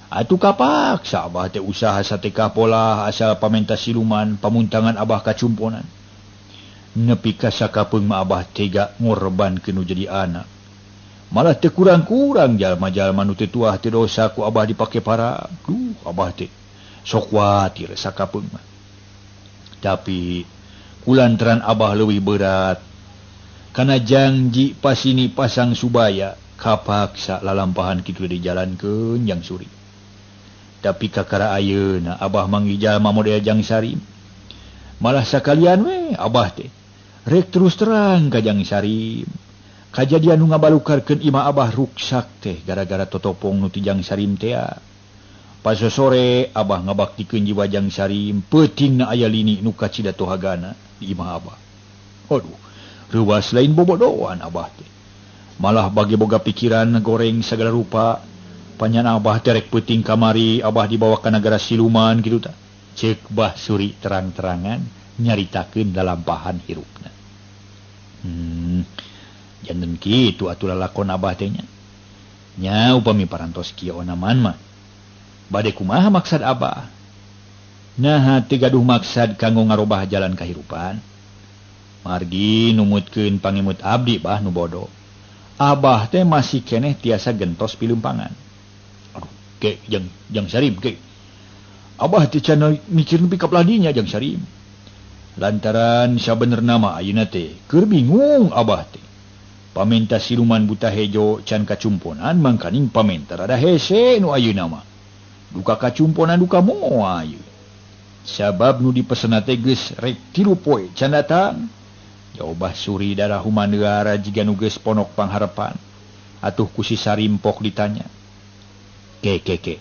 Atuh kapaksa abah teh usaha satekah pola asal pamenta siluman pamuntangan abah kacumponan. Nepi ka sakapeung mah abah tega ngorbankeun nu jadi anak. Malah teu kurang-kurang jalma-jalma nu teu tuah teu dosa ku abah dipake para. Duh abah teh sok kuatir sakapeung mah. Tapi kulantaran abah leuwih berat kana janji pasini pasang subaya kapaksa lalampahan kitu dijalankeun Jang Suri. Tapi kakara ayeuna abah manggih jalma model Jang Sarim. Malah sakalian we abah teh rek terus terang ka Jang Sarim. Kajadian nu ngabalukarkeun imah abah ruksak teh gara-gara totopong nu ti Jang Sarim teh. Pas sore abah ngabaktikeun jiwa Jang Sarim, peutingna aya lini nu kacida tohagana di imah abah. Aduh, reuwas lain bobodoan abah teh. Malah bagi boga pikiran goreng segala rupa. Panyan abah teh rek peuting kamari abah dibawa ka nagara siluman kitu tah. Ceuk Bah Suri terang-terangan nyaritakeun lalampahan hirupna. Janten kitu atuh lalakon abah teh nya. Nya upami parantos kieu onaman mah. Bade kumaha maksad abah? Naha teu gaduh maksad kanggo ngarobah jalan kahirupan. Margi numutkeun pangemut abdi bah nu bodo. Abah teh masih keneh tiasa gentos pilumpangan. Aduh, ke jang Jang Sarim ke. Abah teh can mikir nepi ka peladinya Jang Sarim. Lantaran sabenerna mah ayeuna teh keur bingung abah teh. Pamenta siluman buta hejo can kacumponan mangkaning pamenta rada hese nu ayeuna mah. Duka kacumponan duka moal ieu. Sabab nu dipesena teh geus rek 3 poe can datang. Jawab Suri darah humanegara jiga nu geus ponok pangharepan. Atuh ku si Sarim pok ditanya. Ke ke ke.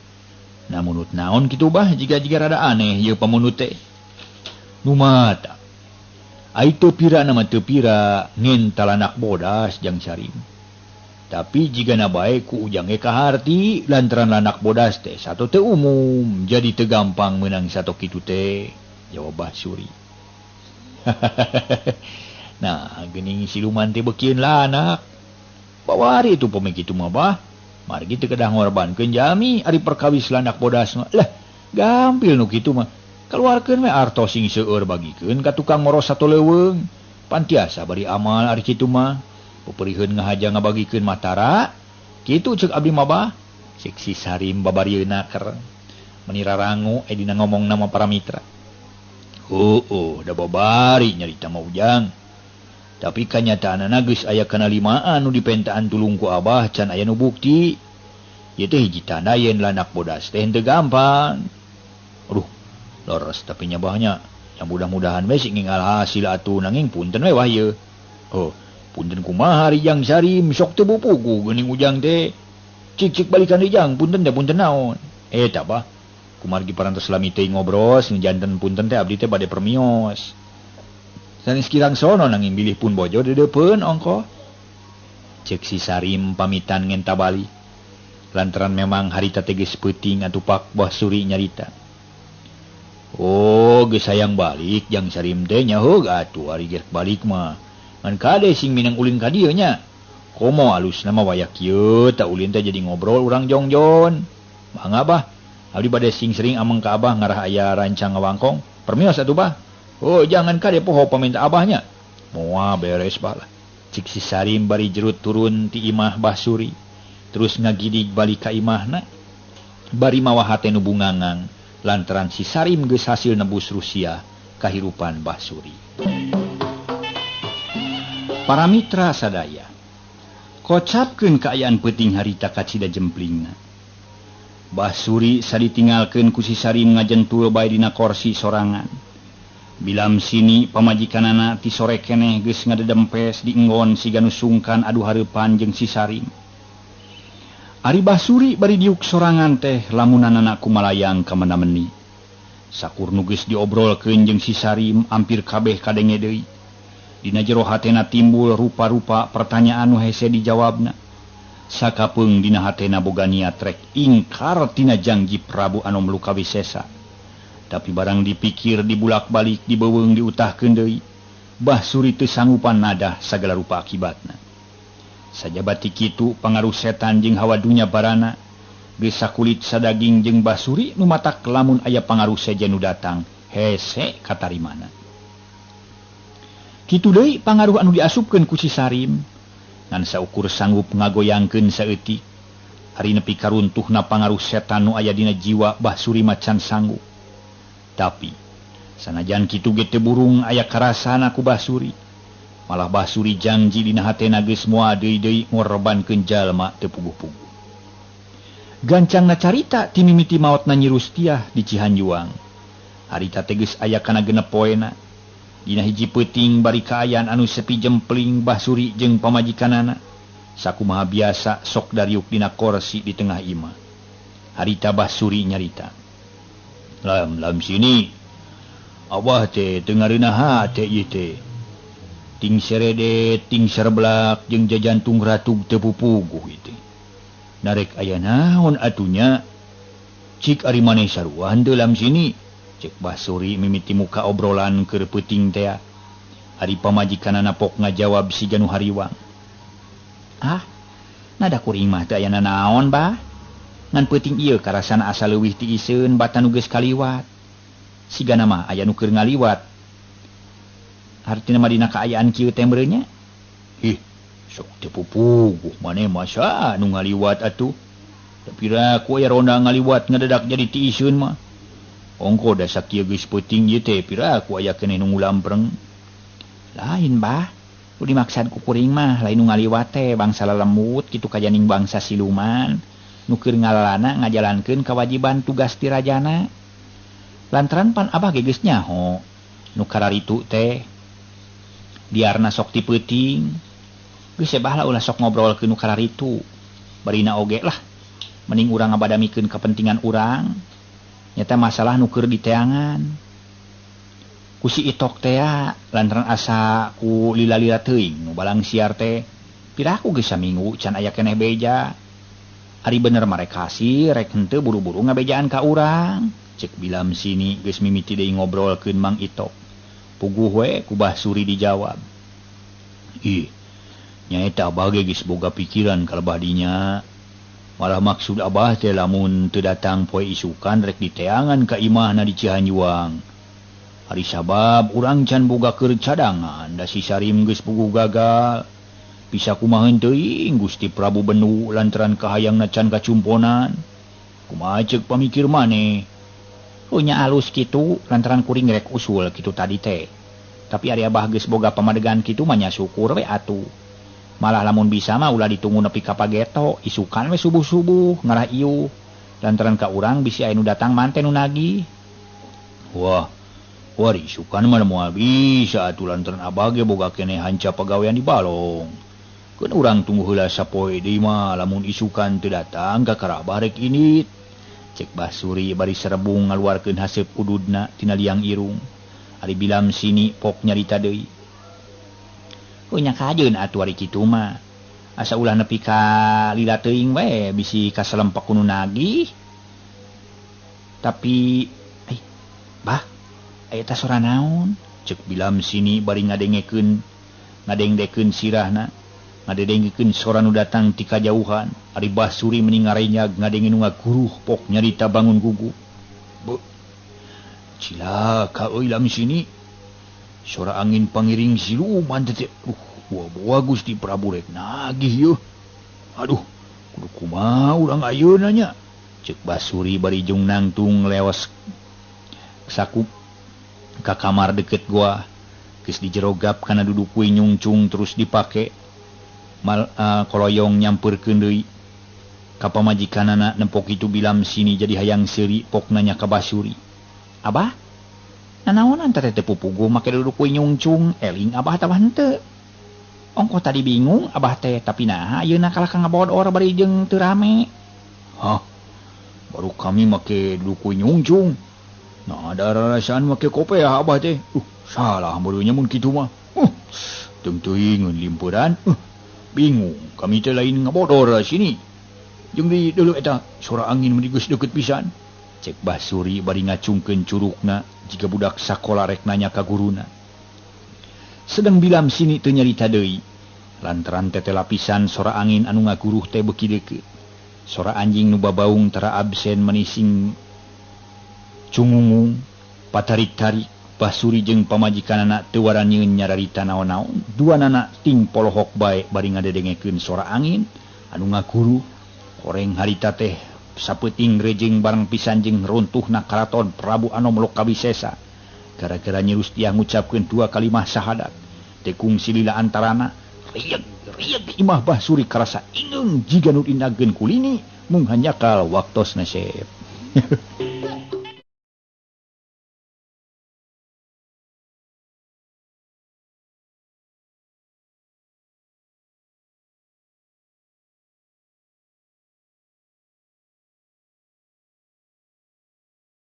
Namunut naon kitu bah jiga-jiga rada aneh ieu pamunut teh. Nu mata. Ai teu pira nama teu pira ngen talanak bodas Jang Sarim. Tapi jigana bae ku ujang ge kaharti lantaran lanak bodas teh sato teu umum jadi teu gampang meunang sato kitu teh. Jawab Bah Suri. Nah, geuning siluman teh beukieun lanak. Bawari itu pome kitu mah bah. Margi teu kedah ngorbankeun jalmi ari perkawis lanak bodas mah. Lah, gampil nu kitu mah. Keluarkeun we artos sing seueur bagikeun ka tukang moros sato leuweung. Pantiasa bari amal ari kitu mah. Peperiheun ngahaja ngabagikeun matara. Kitu ceuk abdi mah bah. Cek si Sarim babarieuna ker. Meni rarangu dina ngomong nama para mitra. Oh, da babari nyarita mah ujang. Tapi kanyataanana geus aya kana limaan nu dipentaan tulung ku abah can aya nu bukti. Ieu teh hiji tanda yen lanak bodas teh henteu gampang. Aduh, leres tapi nya bahnya. Yang mudah-mudahan we sing ngingal hasil atuh nanging punten we wah ieu. Oh, punten kumaha ari Jang Sarim sok teu bupugu geuning ujang teh. Cik-cik balikan deui Jang, punten teh punten naon. Eta bah. Kumargi parantos lami teh ngobrol sing janten punten teh abdi teh bade permios. Sanes kirang sono nanging bilih pun bojo dedeupeun ongko. Cek si Sarim pamitan ngenta balik. Lantaran memang harita teh geus peuting atuh Pak Bah Suri nyarita. Oh, geus hayang balik Jang Sarim teh nya heug atuh ari gerek balik mah. Ngan kade sing minang ulin ka dieu nya. Komo alusna mah wayah kieu tah ulin teh jadi ngobrol urang jongjon. Mangga bah. Abdi bade sing sering ameng ka abah ngarah aya rancang ngawangkong. Permios atuh bah. Oh, jangan kade poho paminta abahnya. Moal beres bah lah. Cik si Sarim bari jerut turun ti imah Bah Suri. Terus ngagidig balik ka imahna. Bari mawa hate nu bungangang lantaran si Sarim geus hasil nebus Rusia kahirupan Bah Suri. Para mitra sadaya, kocapkeun kaayaan peuting harita kacida jemplingna. Bah Suri saditinggalkeun ku si Sarim ngajentul bae dina korsi sorangan. Bilam sini pamajikanana ti sore keneh geus ngadedempes dienggon siga nu sungkan adu hareupan jeung si Sarim. Ari Bah Suri bari diuk sorangan teh lamunanana kumalayang ka mana-meni. Sakur nu geus diobrolkeun jeung si Sarim ampir kabeh kadenge deui. Dina jero hatena timbul rupa-rupa pertanyaan nu hese dijawabna. Sakapeung dina hatena boga niat rek ingkar tina janji Prabu Anom Lukawisesa. Tapi barang dipikir dibulak-balik dibeuweung diutahkeun deui, Bah Suri teu sanggupan nadah sagala rupa akibatna. Sajabati kitu pangaruh setan jeung hawa dunya barana geus sakulit sadaging jeung Basuri nu matak lamun aya pangaruh sejen nu datang hese katarimana. Kitu deui pangaruh anu diasupkeun ku si Sarim ngan saukur sanggup ngagoyangkeun saeutik. Ari nepi karuntuhna pangaruh setan nu aya dina jiwa Basuri macan sanggup. Tapi sanajan kitu ge teu burung aya karasana ku Basuri. Malah Basuri janji dina hatena geus moal deui-deui ngorbankeun jalma teu puguh-puguh. Gancangna carita ti mimiti maotna Nyi Rustiah di Cihanjuang. Harita teh geus aya kana genep poena. Dina hiji peuting bari kaayaan anu sepi jempling Basuri jeung pamajikanana. Sakumaha biasa sok dariuk dina korsi di tengah imah. Harita Basuri nyarita. Lam lam sini. Abah teh teu ngareunah hate ieu teh. Ting seredet, ting serblak jeung jajantung ratug teu pupuguh ieu teh. Narek aya naon atunya? Cik ari maneh sarua henteu lam sini. Cek Basuri mimiti muka obrolan keur peuting teh. Ari pamajikanana pok ngajawab siga nu hariwang. Ah, nada kuring mah teu aya nanaon bah. Ngan peuting ieu karasana asa leuwih ti iseun batan nu geus kaliwat. Sigana mah aya nu keur ngaliwat. Hartina mah dina kaayaan kieu teh meureun nya. Ih, sok teu pupuguh maneh mah saha nu ngaliwat atuh. Tapi ra ku aya ronda ngaliwat ngadedak jadi ti iseun mah. Ongko da sakieu geus peuting ieu teh pira ku aya keneh nu ngulampreng. Lain bah. Nu dimaksad ku kuring mah lain nu ngaliwat teh bangsa lalemut kitu kajaning bangsa siluman nu keur ngalalana ngajalankeun kewajiban tugas ti rajana. Lantaran pan abah ge geus nyaho nu kararitu teh diarna sok ti peuting. Geus sebah lah ulah sok ngobrolkeun nu kararitu. Barina oge lah mending urang ngabadamikeun kepentingan urang. Nyata masalah nu keur diteangan. Ku si Itok teh lantaran asa ku lila-lila teuing nu balang siar teh piraku geus saminggu can aya keneh beja. Ari bener mah rek kasih rek henteu buru-buru ngabejaan ka urang. Cek bilam sini geus mimiti deui ngobrolkeun Mang Itok. Puguh we ku Basuri dijawab. Ih, nyaeta abah ge geus boga pikiran kalebah dinya. Malah maksud abah teh lamun teu datang poe isukan rek diteangan ka imahna di Cihanjuang. Ari sabab urang can boga keur cadangan da si Sarim geus puguh gagal. Bisa kumaha teuing Gusti Prabu Benu lantaran kahayangna can kacumponan. Kumaha ceuk pamikir maneh? Nya alus kitu lantaran kuring rek usul kitu tadi teh. Tapi ari abah geus boga pamadegan kitu mah nya syukur we atuh. Malah lamun bisa mah ulah ditunggu nepi ka pageto, isukan we subuh-subuh ngarah iuh. Lantaran ka urang bisi aya nu datang manten nu nagih. Wah, wari isukan mah moal bisa atuh lantaran abah ge boga keneh hanca pagawean di balong. Keun urang tunggu heula sapoe deui mah lamun isukan teu datang ka karabah rek indit. Cek Basuri bari serebung ngaluarkeun haseup ududna tina liang irung. Ari bilam sini pok nyarita deui. Nya kajeun atuh ari kitu mah. Asa ulah nepi ka lila teuing we bisi kaselempek ku nu nagih. Tapi bah, aya ta sora naon? Cek bilam sini bari ngadengekeun ngadengdekeun sirahna. Ngadengkeun sora nu datang ti kajauhan. Ari Basuri meni ngarenyag ngadenge nu ngaguruh pok nyarita bangun gugup. Be, cilaka euy lam sini. Sora angin pangiring siluman teh. Buah-buah Gusti Prabu rek nagih yeuh. Aduh, kudu kumaha urang ayeuna nya. Cek Basuri bari jeung nangtung leos saku ka kamar deket gua. Geus dijerogap kana duduk we nyungcung terus dipake. Mal koloyong nyampeurkeun deui ka pamajikanana nempok itu bilam sini jadi hayang seuri pok nanya ka Basuri. Abah, nanaonan teh teu pupuguh make duduk we nyungcung eling abah tah henteu. Ongko tadi bingung abah teh tapi naha ayeuna kalah ka ngabodor bari jeung teu rame. Hah, baru kami make duduk we nyungcung. Nah ada rarasaan make kopeah abah teh. Salah meureunnya mun kitu mah. Teuing limpuran. Bingung kami teh lain ngabodor sini. Jeung di deuleu eta sora angin meni geus deukeut pisan. Cek Basuri bari ngacungkeun curugna jiga budak sakola rek nanya ka guruna. Sedang bilam sini teu nyarita deui. Lantaran tete lapisan sora angin anu ngaguruh teh beuki deukeut. Sora anjing nu babaung tara absen menising cungungung patarik-tarik. Basuri jeung pamajikanana teu waranieun nyararita naon-naon. Duanana ting polohok bae bari ngadedengekeun sora angin anu ngaguruh. Horeng harita teh sapeuting rejeng bareng pisan jeung runtuhna karaton Prabu Anom Lokawisesa. Gara-gara Nyi Rustiah ngucapkeun dua kalimah syahadat, teu kungsi lila antarana rieg rieg imah Basuri karasa ingeung jiga nu dinageun kulini mung hanyakal waktosna sep.